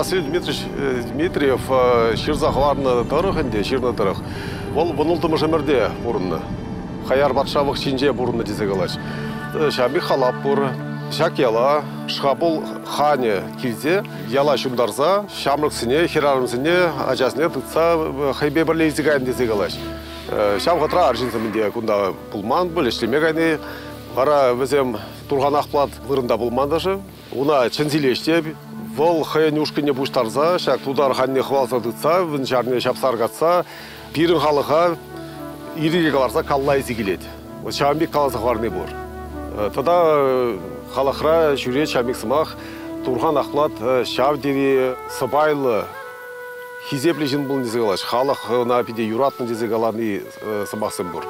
Василий Дмитриевич Дмитриев ҫырса хӑварнӑ тӑрӑх ӗнтӗ, ҫырнӑ тӑрӑх, вӑл вунулттӑмӗш ӗмӗрте пурӑннӑ. Хаяр патшалӑх ҫинче пурӑннӑ тесе калаҫ. Ҫав пек халап пур. Ҫак яла Шхапул ханӗ килсе яла ҫунтарса ҫамрӑксене, хӗрарӑмсене, ачасене тытса хӑйпе пӗрле илсе кайнӑ тесе калаҫ. Ҫав вӑхӑтра арҫынсем ӗнтӗ кунта пулман пуль, ӗҫлеме кайни. Вара вӗсем Турхан Ахплат вырӑнта пулман та-ши. Уна чӗнсе илеҫ те вӑл хӑйӗн ушкӑнне пуҫтарса ҫак тутар ханне хӑваласа тытса, вӗн ҫарне ҫапса аркатса пирӗн халӑха ирӗке кӑларса калла илсе килет. Вот ҫавӑн пек каласа хӑварни пур. Тата халӑхра ҫӳрет ҫав пек сӑмах Турхан Ахплат ҫав тери сӑпайлӑ, хисеплӗ ҫын пулнӑ тесе калаҫ. Халӑх ӑна питӗ юратнӑ тесе калани сӑмахсем пур.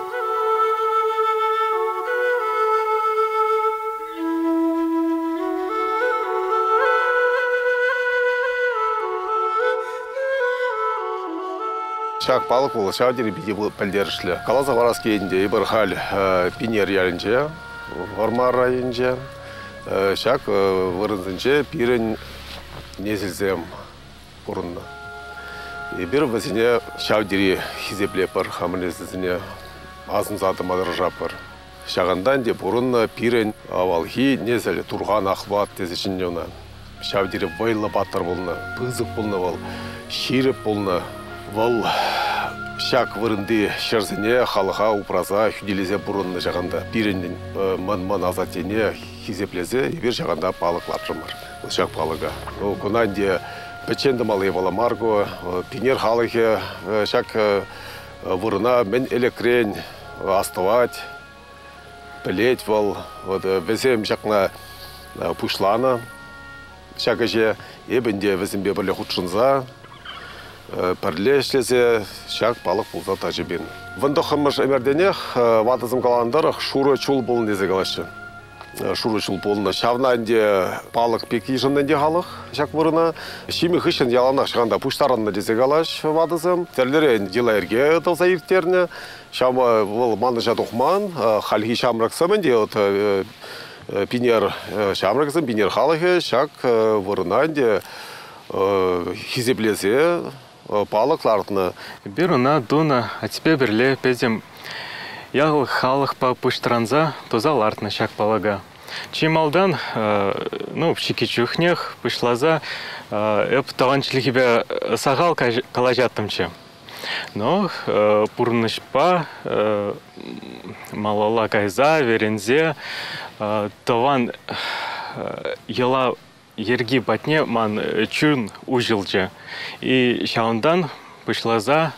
Ҫак палӑк вӑл ҫав тери питӗ пӗлтерӗшлӗ. Каласа парас килет ӗнтӗ, эпир халь Пинер ялӗнче, Вӑрмар районӗнче. Ҫак вырӑнсенче пирӗн несӗлсем пурӑннӑ. Эпир вӗсене ҫав тери хисеплетпӗр, хамӑр несӗлсене асӑнса тӑма тӑрӑшатпӑр. Ҫакӑнта ӗнтӗ пурӑннӑ пирӗн авалхи несӗл Турхан Ахват тесе чӗннӗ ӑна. Ҫав тери вӑйлӑ паттӑр пулнӑ, пысӑк пулнӑ вӑл, ҫирӗп пулнӑ. Вӑл ҫак вырӑнти ҫӗрсене халӑха упраса, хӳтӗлесе пурӑннӑ ҫакӑнта. Пирӗн мӑн-мӑн асаттене хисеплесе эпир ҫакӑнта палӑк лартрӑмӑр. Ҫак палӑка. Ну, куна ӗнтӗ пӗччен тӑмалли япала мар ку. Пинер халӑхӗ ҫак вырӑна мӗн ӗлӗкрен астӑвать, пӗлет вӑл. Вот вӗсем ҫакна пуҫланӑ. Ҫак ӗҫе эпӗ ӗнтӗ вӗсемпе пӗрле хутшӑнса, пӗрле ӗҫлесе ҫак палӑк пулса тӑчӗ пин. 19-мӗш ӗмӗртенех ватӑсем каланӑ тӑрӑх шурӑ чул пулнӑ тесе калаҫҫӗ. Шурӑ чул пулнӑ. Ҫавна ӗнтӗ палӑк пек йышӑннӑ ӗнтӗ халӑх ҫак вырӑна. Ҫимӗ хыҫҫӑн яланах ҫакӑнта пуҫтарӑннӑ тесе калаҫ ватӑсем. Тӗрлӗрен йӑла-йӗрке тӑвса ирттернӗ. Ҫав вӑл манӑҫа тухман. Хальхи ҫамрӑксем ӗнтӗ вот Пинер ҫамрӑкӗсем, Пинер халӑхӗ ҫак вырӑна ӗнтӗ хисеплесе палӑк лартнӑ. Эпир ӑна тунӑ, атьпе пӗрле пӗтӗм ял халӑхпа пуҫтарӑнса туса лартнӑ ҫак палӑка. Чи малтан, ну, чикӗ чухнех пуҫласа эп тӑван чӗлхепе сахал калаҫаттӑмччӗ. Но пурнӑҫпа малалла кайса, вӗренсе тӑван йӑла йӗрки патне ман чун уҫӑлчӗ. И ҫавӑнтан пуҫласа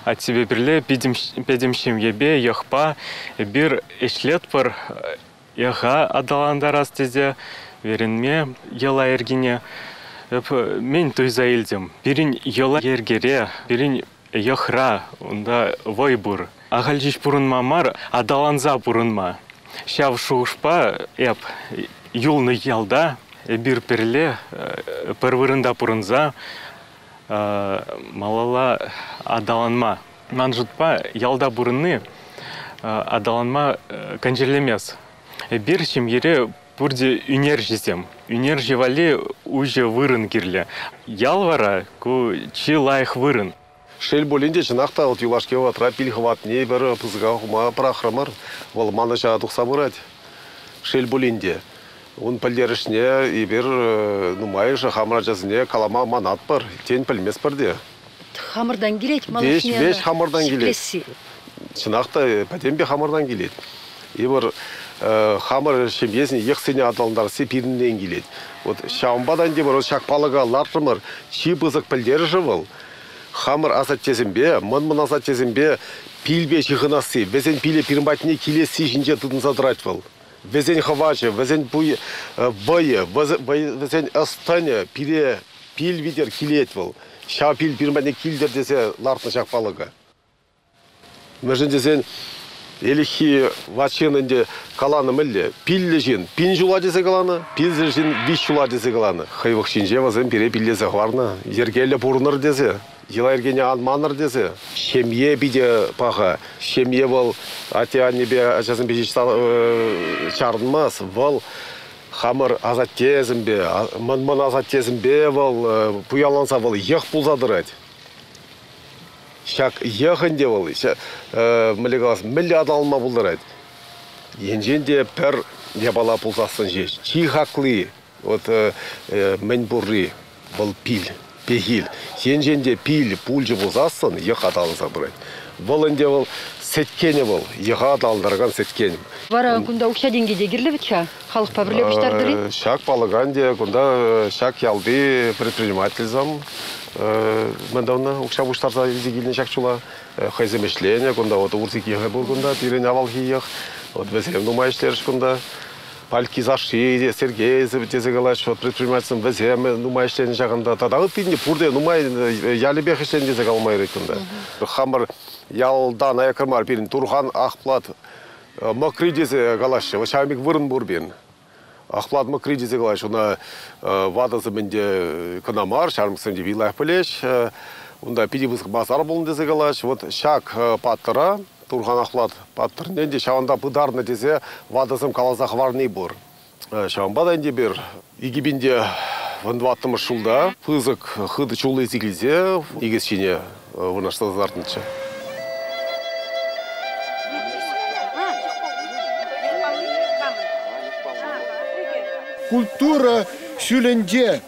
аттепе пӗрле пӗтӗм ҫемьепе, йӑхпа эпир ӗҫлетпӗр йӑха аталантарас тесе вӗренме йӑла-йӗркене эп мӗн туйса илтӗм. Пирӗн йӑла-йӗркере, пирӗн йӑхра унта вӑй пур. Ахаль ҫеҫ пурӑнма мар, аталанса пурӑнма. Ҫав шухӑшпа эп юлнӑ ялта эпир пӗрле пӗр вырӑнта пурӑнса малалла аталанма. Ман шутпа, ялта пурӑнни аталанма кансӗрлемест. Эпир ҫемьере пурте ӳнерҫӗсем. Ӳнерҫӗ валли уҫӑ вырӑн кирлӗ. Ял вара ку чи лайӑх вырӑн. Шел пулин те, чӑнах та, вот юлашки вӑхӑтра пил хӑватне пӗр пысӑка хума пӑрахрӑмӑр. Вӑл манӑҫа тухса пырать. Шел пулин те. Ун пӗлтерӗшне эпир нумайӑшӗ хамӑр ачасене калама манатпӑр, тен, пӗлместпӗр те. Хамӑртан килет малашне. Веҫ хамӑртан килет. Чӑнах та, пӗтӗмпе хамӑртан килет. Эпир хамӑр ҫемьесене, йӑхсене аталантарасси пирӗнтен килет. Вот ҫавӑнпа та ӗнтӗ ҫак палӑка лартрӑмӑр. Чи пысӑк пӗлтерӗшӗ вӑл хамӑр асаттесемпе, мӑн-мӑн асаттесемпе пилпе ҫыхӑнасси, вӗсен пилӗ пирӗн патне килесси ҫинче тытӑнса тӑрать вӑл. Вӗсен хӑвачӗ, вӗсен вӑйӗ, вӗсен ӑс-тӑнӗ пире пил витӗр килет вӑл. Ҫав пил пирӗн патне килтӗр тесе лартнӑ ҫак палӑка. Мӗншӗн тесен ӗлӗкхи ват ҫын ӗнтӗ каланӑ мӗнле? Пиллӗ ҫын пин ҫула тесе каланӑ, пилсӗр ҫын виҫ ҫула тесе каланӑ. Хӑй вӑхӑчӗнче вӗсем пире пиллесе хӑварнӑ, йӗркеллӗ пурӑнӑр тесе, йӑла-йӗркене ан манӑр тесе. Ҫемье питӗ паха. Ҫемье вӑл атте-аннепе ачасемпе ҫеҫ чарӑнмасть. Вӑл Хамӑр асаттесемпе, мӑн-мӑн асаттесемпе вӑл пуянланса вӑл йӑх пулса тӑрать. Ҫак йӑх ӗнтӗ вӑл, мӗнле калас, мӗнле аталанма пултарать. Енчен те пӗр япала пулсассӑн ҫеҫ. Чи хакли, вот мӗн пурри, вӑл пил, пехил. Енчен те пил пулчӗ пулсассӑн йӑх аталанса пырать. Вӑл ӗнтӗ вӑл сӗткенӗ вӑл, йӑха аталантаракан сӗткен. Вара кунта укҫа-тенкӗ те кирлӗ вӗт-ха? Халӑхпа пӗрле пуҫтартӑр-и? Ҫак палӑка ӗнтӗ кунта ҫак ялти предпринимательсем мӗн тӑвнӑ, укҫа пуҫтарса илсе килнӗ ҫак чула. Хӑйсем ӗҫленӗ кунта, вот Урсик йӑхӗ пур кунта, пирӗн авалхи йӑх. Вот вӗсем нумай ӗҫлерӗҫ кунта. Пальки Сашши, Сергей тесе калаҫҫӗ, вот предпринимательсем вӗсем нумай ӗҫленӗ ҫакӑнта. Тата ыттине пурте нумай ялӗпех ӗҫленӗ тесе калама юрать кунта. Хамӑр ялтан аякра мар пирӗн Турхан Ахплат Мӑкри тесе калаҫҫӗ. Вот ҫавӑн пек вырӑн пур пирӗн. Ахплат Мӑкри тесе калаҫҫӗ. Ӑна ватӑсем ӗнтӗ кӑна мар, ҫамрӑксем те лайӑх пӗлеҫ. Унта питӗ пысӑк масар пулнӑ тесе калаҫҫӗ. Вот ҫак паттӑра Турхан Ахлат паттӑрне те ҫавӑнта пытарнӑ тесе ватӑсем каласа хӑварни пур. Ҫавӑнпа та ӗнтӗ эпир 2014 ҫулта пысӑк хытӑ чул илсе килсе никӗс ҫине вырнаҫтарса лартнӑччӗ. Культура ҫулӗнче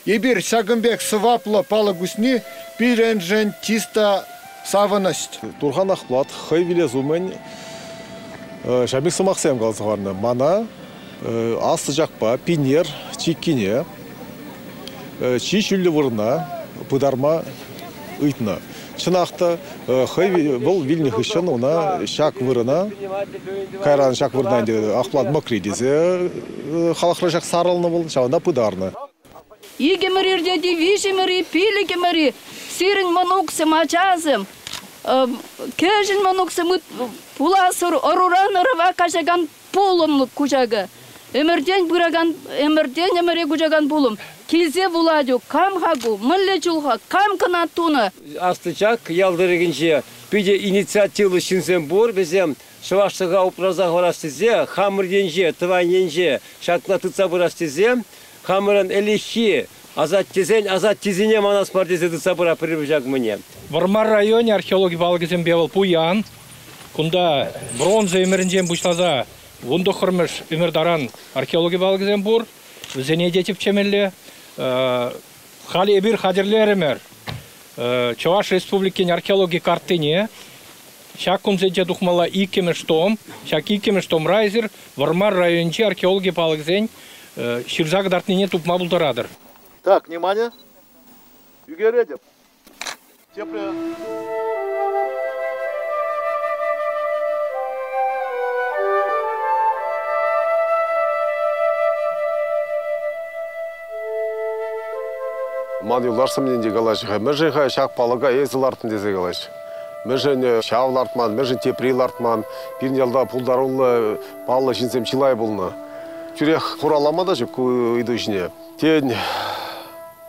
эпир ҫакӑн пек сӑваплӑ палӑк уҫни пирӗншӗн чиста савӑнӑҫ. Турхан Ахплат хӑй вилес умӗн ҫав пек сӑмахсем каласа хӑварнӑ. Мана Аслӑ Чакпа Пинер чиккине чи ҫӳллӗ вырӑна пытарма ыйтнӑ. Чӑнах та, хӑй вӑл вилнӗ хыҫҫӑн ӑна ҫак вырӑна, кайран ҫак вырӑна ӗнтӗ Ахплат Мӑкри тесе халӑхра ҫак сарӑлнӑ вӑл, ҫавӑнта пытарнӑ. Икӗмӗр иртет-и, виҫӗмӗр-и, пилӗкӗмӗр-и, сирӗн мӑнуксем, ачасем, кӗҫӗн мӑнуксем пулас ӑруран ӑрӑва каҫакан пулӑм куҫакӗ. Ӗмӗртен пыракан, ӗмӗртен ӗмӗре куҫакан пулӑм. Килсе вулать кам-ха ку, мӗнле чул-ха, кам кӑна тунӑ? Аслӑ Чак ял тӑрӑхӗнче питӗ инициативлӑ ҫынсем пур. Вӗсем чӑвашлӑха упраса хӑварас тесе, хамӑр енче, тӑван енче ҫакна тытса пырас тесе, хамӑрӑн ӗлӗкхи асаттесен асаттисене манас мар тесе тытса пыратпӑр ҫак мӗне. Вӑрмар районӗ археологи палӑкӗсемпе вӑл пуян. Кунта бронза ӗмӗрӗнчен пуҫласа 19-мӗш ӗмӗр таран археологи палӑкӗсем пур. Вӗсене те тӗпчемелле. Халӗ эпир хатӗрлерӗмӗр Чӑваш Республикин археологи карттине. Ҫак кунсенче тухмалла иккӗмӗш том. Ҫак иккӗмӗш томра эсир Вӑрмар районӗнчи археологи палӑкӗсен ҫырса кӑтартнине тупма пултаратӑр. Так, внимание. Ӳкеретӗп. Тепре. Ман юлташсем те калаҫҫӗ-ха, мӗншӗн-ха ҫак палӑка эсӗ лартӑн тесе калаҫҫӗ. Мӗншӗн ҫав лартман, мӗншӗн тепри лартман. Пирӗн ялта пултаруллӑ, паллӑ ҫынсем чылай пулнӑ. Тӳрех хураллама та ҫук ку ыйту ҫине. Тен,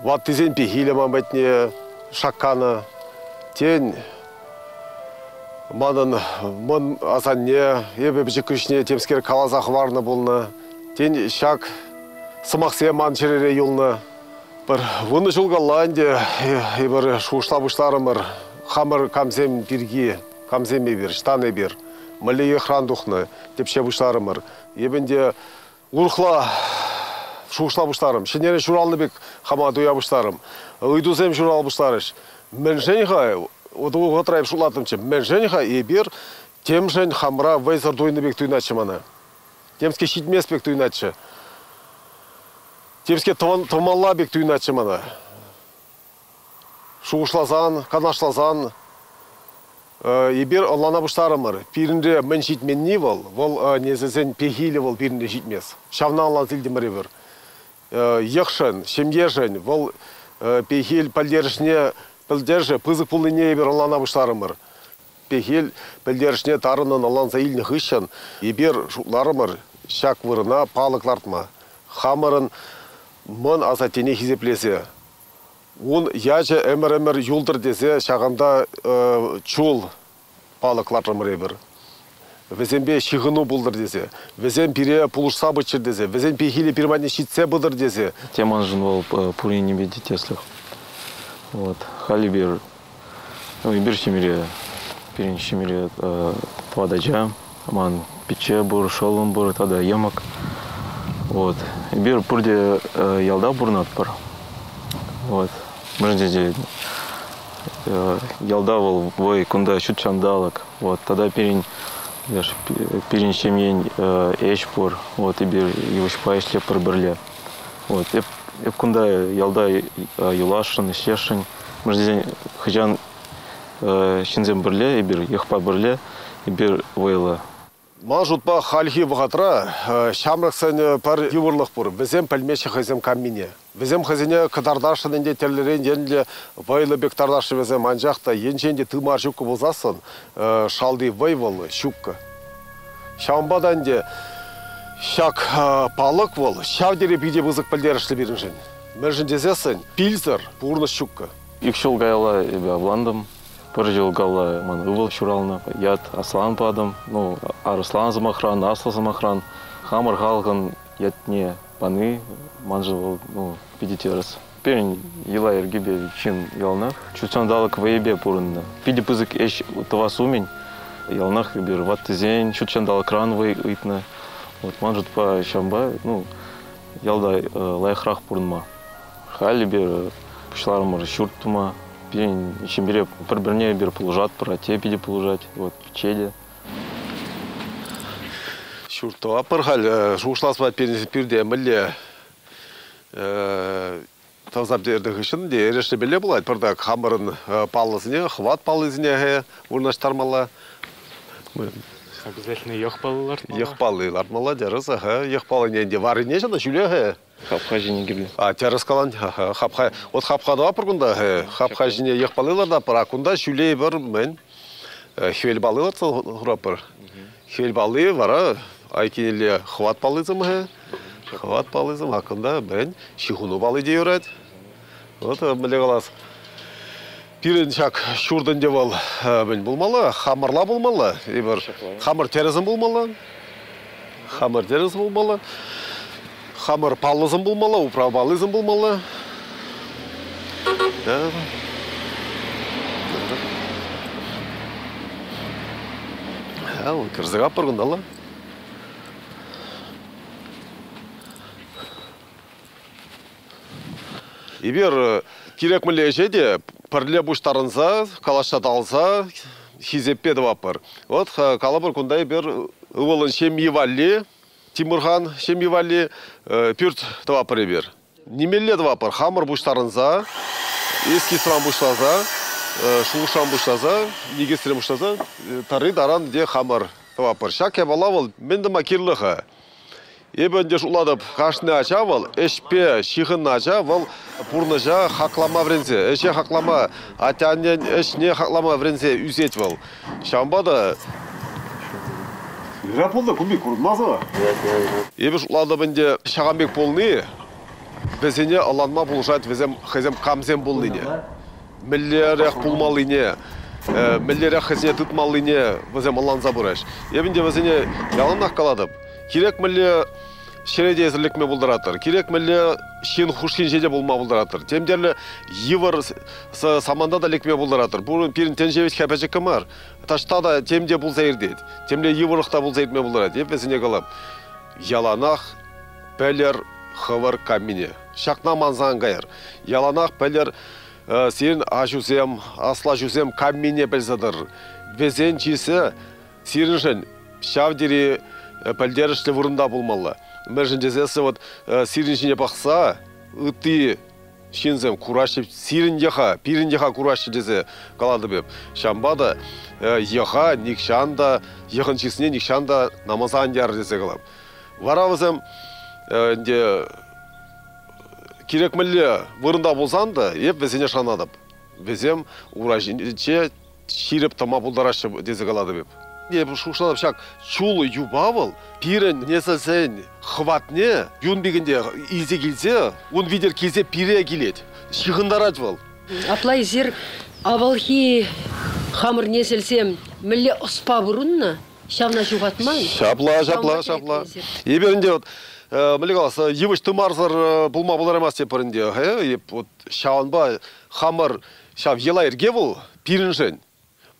ваттисен пехилӗ ман патне шакканӑ. Тен, манӑн мӑн асанне эпӗ пӗчӗк куҫне темскер каласа хӑварнӑ пулнӑ. Тен, ҫак сӑмахсем ман чӗрере юлнӑ. Пӗр 10 ҫул калла ӗнтӗ эпир шухӑшла пуҫларӑмӑр хамӑр камсем пирки, камсем эпир, ӑҫтан эпир, мӗнле йӑхран тухнӑ, тӗпче пуҫларӑмӑр. Эпӗ ӗнтӗ урӑхла шухӑшла пуҫларӑм. Ҫӗнӗрен ҫуралнӑ пек хама туя пуҫларӑм. Ыйтусем ҫурала пуҫларӗҫ. Мӗншӗн-ха, вот вӑхӑтра эп шутлаттӑмччӗ, мӗншӗн-ха эпир темшӗн хамра вӑйсӑр туйнӑ пек туйӑнатчӗ мана. Темскер ҫитмест пек туйӑнатчӗ. Темскер тӑвмалла пек туйӑнатчӗ мана. Шухӑшласан, канашласан эпир ӑнлана пуҫларӑмӑр. Пирӗнре мӗн ҫитменни вӑл, вӑл несӗлсен пехилӗ вӑл пирӗнре ҫитмест. Ҫавна ӑнланса илтӗмӗр эпир. Йӑхшӑн, ҫемьешӗн вӑл пехил пӗлтерӗшне пӗлтерӗшӗ пысӑк пулнине эпир ӑнлана пуҫларӑмӑр. Пехил пӗлтерӗшне тарӑннӑн ӑнланса илнӗ хыҫҫӑн эпир шутларӑмӑр ҫак вырӑна палӑк лартма. Хамӑрӑн мӑн асаттене хисеплесе, ун ячӗ ӗмӗр-ӗмӗр юлтӑр тесе ҫакӑнта чул палӑк лартрӑмӑр эпир. Вӗсемпе ҫыхӑну пултӑр тесе, вӗсем пире пулӑшса пыччӑр тесе, вӗсен пехилӗ пир патне ҫитсе пытӑр тесе. Те маншӑн вӑл пур енӗпе те тӗслӗх. Вот. Халь эпир, ну, эпир ҫемьере, пирӗн ҫемьере тӑват ача, ман пичче пур, шӑллӑм пур тата йӑмӑк. Вот. Эпир пурте ялта пурӑнатпӑр. Вот. Мӗншӗн тесен ялта вӑл вӑй, кунта ҫут ҫанталӑк. Вот. Тата пирӗн пирӗн ҫемьен ӗҫ пур. Вот эпир йывӑҫпа ӗҫлетпӗр пӗрле. Вот. Эп, эп кунта ялта юласшӑн, ӗҫлесшӗн. Мӗншӗн тесен хӑҫан ҫынсем пӗрле, эпир йӑхпа пӗрле, эпир вӑйлӑ. Ман шутпа, хальхи вӑхӑтра ҫамрӑксен пӗр йывӑрлӑх пур. Вӗсем пӗлмеҫҫӗ хӑйсем каммине. Вӗсем хӑйсене кӑтартасшӑн ӗнтӗ тӗрлӗрен енлӗ вӑйлӑ пек тартаҫҫӗ вӗсем, анчах та енчен те тымар ҫуккӑ пулсассӑн шалти вӑй вӑл ҫуккӑ. Ҫавӑнпа та ӗнтӗ ҫак палӑк вӑл ҫав тери питӗ пысӑк пӗлтерӗшлӗ пирӗншӗн. Мӗншӗн тесессӗн пилсӗр пурнӑҫ ҫуккӑ. Ик ҫул каялла эпӗ авлантӑм. Пӗр ҫул калла ман ывӑл ҫуралнӑ. Ят Аслан патӑм. Ну, Арӑслан сӑмахран, аслӑ сӑмахран. Хамӑр халӑхӑн ятне пани маншӑн вӑл, ну, питӗ тӗрӗс. Пирӗн йӑла-йӗркепе ҫын яланах ҫутҫанталӑк вӑйӗпе пурӑннӑ. Питӗ пысӑк ӗҫ тӑвас умӗн яланах эпир ваттисен ҫутҫанталӑкран вӑй ыйтнӑ. Вот ман шутпа ҫавӑнпа, ну, ялта лайӑхрах пурӑнма. Халь эпир пуҫларӑмӑр ҫурт тума. Пирӗн ҫемьере пӗр-пӗрне эпир пулӑшатпӑр, атте питӗ пулӑшать, вот, пичче те. Ҫурт тӑватпӑр халь. Шухӑшлас пулать пирӗн пӳрте мӗнле тӑвса пӗтернӗ хыҫҫӑн те эрешлемелле пулать. Пӑртак хамӑрӑн паллӑсене, хӑват паллисене вырнаҫтармалла. Обязательно йӑх палли лартмалла. Йӑх палли лартмалла, тӗрӗс. Ага. Йӑх паллине ӗнтӗ варрине ҫавна ҫӳле. Хапха ҫине кирлӗ. А, тӗрӗс калан. Хапха. Вот хапха тӑватпӑр кунта. Хапха ҫине йӑх палли лартатпӑр, а кунта ҫӳле пӗр мӗн? Хӗвел палли лартса хуратпӑр. Хӗвел палли вара айккинелле хӑват паллисем. Хӑват паллисем, а кунта мӗн? Ҫыхӑну палли те юрать. Вот мӗнле калас. Пирӗн ҫак ҫурт ӗнтӗ вӑл мӗн пулмалла? Хамӑрла пулмалла. Эпир хамӑр тӗрӗсем пулмалла. Хамӑр тӗрӗс пулмалла. Хамӑр паллӑсем пулмалла, управ паллисем пулмалла. Да. Кӗрсе капӑр кунталла. Эпир кирек мӗнле ӗҫе те пӗрле пуҫтарӑнса, калаҫса татӑлса хисеппе тӑватпӑр. Вот калӑпӑр, кунта эпир ывӑлӑн ҫемйи валли, Тимурхан ҫемйи валли пӳрт тӑватпӑр эпир. Нимелле тӑватпӑр, хамӑр пуҫтарӑнса, эскизран пуҫласа, шухӑшран пуҫласа, никӗсрен пуҫласа тӑрри таран те хамӑр тӑватпӑр. Ҫак япала вӑл мӗн тума кирлӗ-ха? Эпӗ ӗнтӗ шутлатӑп, кашни ача вӑл ӗҫпе ҫыхӑннӑ ача, вӑл пурнӑҫа хаклама вӗренсе, ӗҫе хаклама, атте-аннен ӗҫне хаклама вӗренсе ӳсет вӑл. Ҫавӑнпа та Ыра пулнӑ, кун пек курӑнмасӑр. Эпӗ шутлатӑп ӗнтӗ, ҫакӑн пек пулни вӗсене ӑнланма пулӑшать вӗсем хӑйсем камсем пулнине, мӗнлерех пулмаллине, мӗнлерех хӑйсене тытмаллине вӗсем ӑнланса пыраҫ. Эпӗ ӗнтӗ вӗсене яланах калатӑп, кирек мӗнле ҫӗре те эсир лекме пултаратӑр, кирек мӗнле ҫын хушшинче те пулма пултаратӑр, тем тӗрлӗ йывӑр саманта та лекме пултаратӑр. Пирӗн тӗнче вӗт-ха пӗчӗккӗ мар. Таҫта та тем те пулса иртет, темле йывӑрлӑх та пулса иртме пултарать. Эп вӗсене калап, яланах пӗлӗр хӑвӑр камине. Ҫакна манса ан кайӑр. Яланах пӗлӗр сирӗн аҫусем, аслаҫусем камине пӗлсе тӑрӑр. Вӗсен чысӗ сирӗншӗн ҫав тери пӗлтерӗшлӗ вырӑнта пулмалла. Мӗншӗн тесессӗн вот сирӗн ҫине пӑхса ытти ҫынсем кураҫҫӗ, сирӗн йӑха, пирӗн йӑха кураҫҫӗ тесе калатӑп эп. Ҫавӑнпа та йӑха нихҫан та, йӑхӑн чысне нихҫан та намӑса ан ярӑр тесе калап. Вара вӗсем ӗнтӗ кирек мӗнле вырӑнта пулсан та эп вӗсене шанатӑп. Вӗсем ура ҫинче ҫирӗп тӑма пултараҫҫӗ тесе калатӑп эп. Эп шухӑшлатӑп, ҫак чул юпа вӑл пирӗн несӗлсен хӑватне юн пекӗнте илсе килсе, ун витӗр килсе пире килет, ҫыхӑнтарать вӑл. Апла эсир авалхи хамӑр несӗлсем мӗнле ӑспа пурӑннӑ? Ҫавна ҫухатман. Ҫапла, ҫапла, ҫапла. Эпир ӗнтӗ вот мӗнле калас, йывӑҫ тымарсӑр пулма пултараймасть тепӗр ӗнтӗ. Вот ҫавӑнпа хамӑр ҫав йӑла-йӗрке вӑл пирӗншӗн,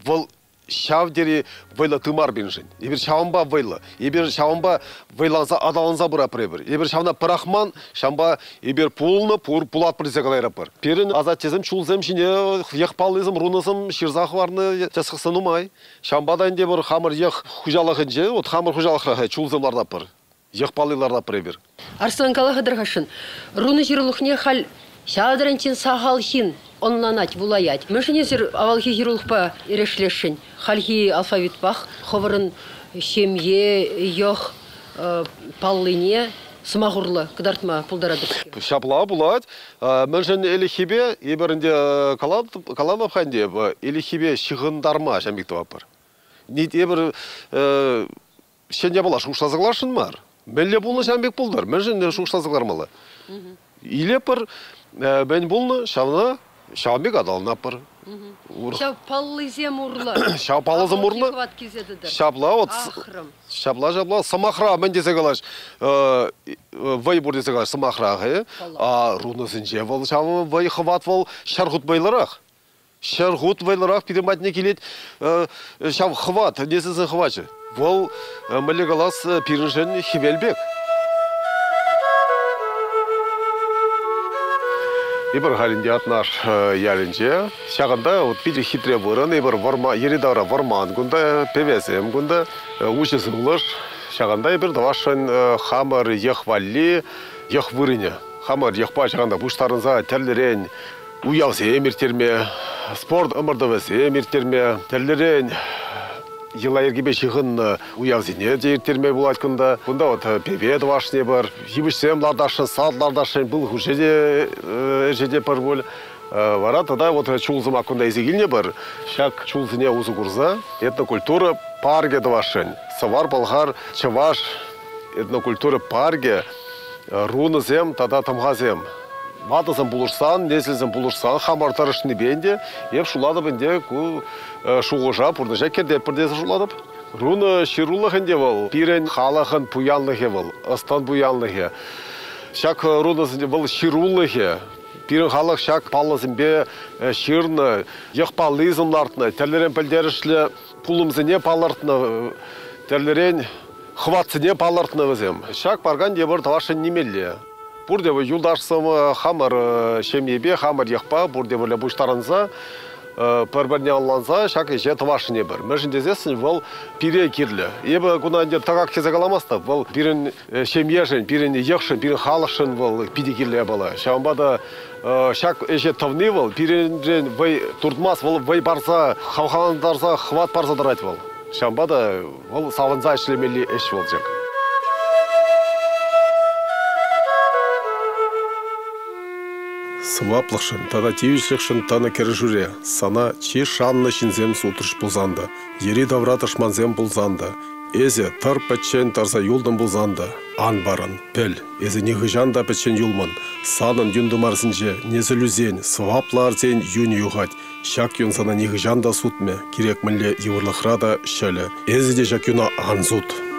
вӑл ҫав тери вӑйлӑ тымар пирӗншӗн. Эпир ҫавӑнпа вӑйлӑ. Эпир ҫавӑнпа вӑйланса аталанса пыратпӑр эпир. Эпир ҫавна пӑрахман, ҫавӑнпа эпир пулнӑ, пур, пулатпӑр тесе калайратпӑр. Пирӗн асаттесем чулсем ҫине йӑх паллисем, рунӑсем ҫырса хӑварнӑ тӗслӗхсем нумай. Ҫавӑнпа та ӗнтӗ эпир хамӑр йӑх хуҫалӑхӗнче, вот хамӑр хуҫалӑхра чулсем лартатпӑр. Йӑх палли лартатпӑр эпир. Арслан кала-ха рунӑ ҫырулӑхне халь ҫав таранччен сахал ҫын ӑнланать, вулаять. Мӗншӗн эсир авалхи ҫырулӑхпа эрешлесшӗн? Хальхи алфавитпах хӑвӑрӑн ҫемье, йӑх паллине сӑмах урлӑ кӑтартма пултаратӑр. Ҫапла пулать. Мӗншӗн ӗлӗкхипе эпир ӗнтӗ калатӑп-ха ӗнтӗ, ӗлӗкхипе ҫыхӑнтарма ҫам пек тӑватпӑр. Эпир ҫӗн япала шухӑшласа кӑларасшӑн мар. Мӗнле пулнӑ ҫавӑн пек пултӑр. Мӗншӗн шухӑшласа кӑлармалла? Илеппӗр, мӗн пулнӑ, ҫавна ҫавӑн пек аталанатпӑр. Ҫав паллисем урлӑ. Ҫав паллӑсем урлӑ. Ҫапла вот. Ҫапла, ҫапла. Сӑмахра мӗн тесе калаҫ? Вӑй пур тесе калаҫ сӑмахра. А рунӑсенче вӑл ҫав вӑй хӑват вӑл ҫӗр хут вӑйлӑрах. Ҫӗр хут вӑйлӑрах пирӗн патне килет ҫав хӑват, несӗлсен хӑвачӗ. Вӑл, мӗнле калас, пирӗншӗн хӗвел пек. Эпир халь ӗнтӗ Атнаш ялӗнче. Ҫакӑнта вот питӗ хитре вырӑн. Эпир вӑрман, йӗри-тавра вӑрман кунта, пӗвесем кунта, уҫӑ сывлӑш. Ҫакӑнта эпир тӑвасшӑн хамӑр йӑх валли йӑх вырӑнӗ. Хамӑр йӑхпа ҫакӑнта пуҫтарӑнса тӗрлӗрен уявсем ирттерме, спорт ӑмӑртӑвӗсем ирттерме, тӗрлӗрен йӑла-йӗркепе ҫыхӑннӑ уявсене те ирттерме пулать кунта. Кунта вот пӗве тӑвашне пӗр, йывӑҫсем лартасшӑн, сад лартасшӑн, пыл хуҫи те ӗҫӗ те пӗр пуль. Вара тата вот чулсӑмах кунта илсе килнӗ пӗр. Ҫак чулсене усӑ курса этнокультура паркӗ тӑвасшӑн. Сӑвар-Пӑлхар чӑваш этнокультура паркӗ, рунӑсем тата тӑмхасем. Ватӑсем пулӑшсан, несӗлсем пулӑшсан хамӑр тӑрӑшнипе ӗнтӗ эп шутлатӑп ӗнтӗ ку шухӑша пурнӑҫа кӗртетпӗр тесе шутлатӑп. Рунӑ ҫырулӑх ӗнтӗ вӑл пирӗн халӑхӑн пуянлӑхӗ вӑл, ӑс-тӑн пуянлӑхӗ. Ҫак рунӑсен вӑл ҫырулӑхӗ. Пирӗн халӑх ҫак паллӑсемпе ҫырнӑ, йӑх паллисем лартнӑ, тӗрлӗрен пӗлтерӗшлӗ пулӑмсене палӑртнӑ, тӗрлӗрен хӑватсене палӑртнӑ вӗсем. Ҫак паркан тепӗр тӑвасшӑн нимелле. Пурте юлташсем хамӑр ҫемьепе, хамӑр йӑхпа пурте пӗрле пуҫтарӑнса пӗр-пӗрне ӑнланса ҫак ӗҫе тӑвасшӑн эпир. Мӗншӗн тесессӗн вӑл пире кирлӗ. Эпӗ куна ӗнтӗ тӑкак тесе каламастӑп. Вӑл пирӗн ҫемьешӗн, пирӗн йӑхшӑн, пирӗн халӑхшӑн вӑл питӗ кирлӗ япала. Ҫавӑнпа та ҫак ӗҫе тӑвни вӑл пирӗнрен вӑй туртмасть, вӑл вӑй парса, хавхалантарса, хӑват парса тӑрать вӑл. Ҫавӑнпа та вӑл савӑнса ӗҫлемелли ӗҫ вӑл ҫак. Сӑваплӑхшӑн тата тивӗҫлӗхшӗн тӑнӑ кӗрешӳре сана чи шаннӑ ҫынсем сутрӗҫ пулсан та, йӗри-тавра тӑшмансем пулсан та, эсӗ тӑр пӗччен тӑрса юлтӑн пулсан та, ан парӑн, пӗл, эсӗ нихӑҫан та пӗччен юлмӑн. Санӑн юн тымарсенче несӗлӳсен, сӑваплӑ арсен юнӗ юхать. Ҫак юн сана нихӑҫан та сутмӗ, кирек мӗнле йывӑрлӑхра та ҫӑлӗ. Эсӗ те ҫак юна ан сут.